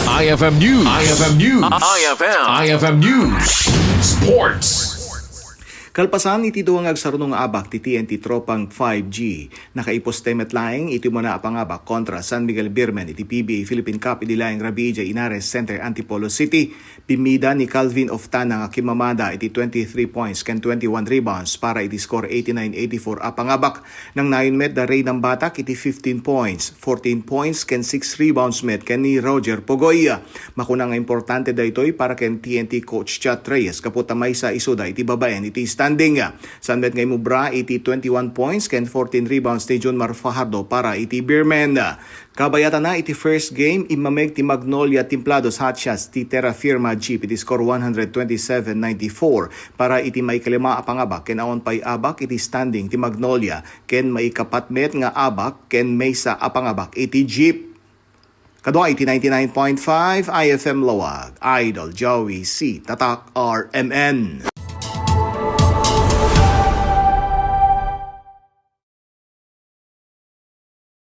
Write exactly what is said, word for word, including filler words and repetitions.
I F M News. I F M News. I F M. I F M News. Sports. Kalpasan iti dua nga agsarno nga abak ti T N T Tropang five G, nakaiposte met laeng iti umuna a pangabak kontra San Miguel Beermen iti P B A Philippine Cup idi laeng rabii idiay Inares Center, Antipolo City. Bimmida ni Calvin Oftana nga kimmamada iti twenty-three points ken twenty-one rebounds para iti score eighty-nine eighty-four a pangabak. Nangnayon met da Ray Nambatak iti fifteen points, fourteen points ken six rebounds met ken ni Roger Pugoy. Makuna nga importante daytoy para ken T N T coach Chat Reyes gapu ta maysa isuda iti babaen iti standing. Saan met nga imubra iti twenty-one points ken fourteen rebounds ni Junmar Fajardo para iti Beermen. Kabayatana iti first game, immameg ti Magnolia Templados Hotshots ti Terra Firma Jeep iti score one hundred twenty-seven ninety-four para iti maikalima a pangabak ken awan pay abak iti standing ti Magnolia ken maikapat met nga abak ken maysa a pangabak iti Jeep. Kadua iti ninety-nine point five I F M Laoag, Idol Joey C. Tatak R M N.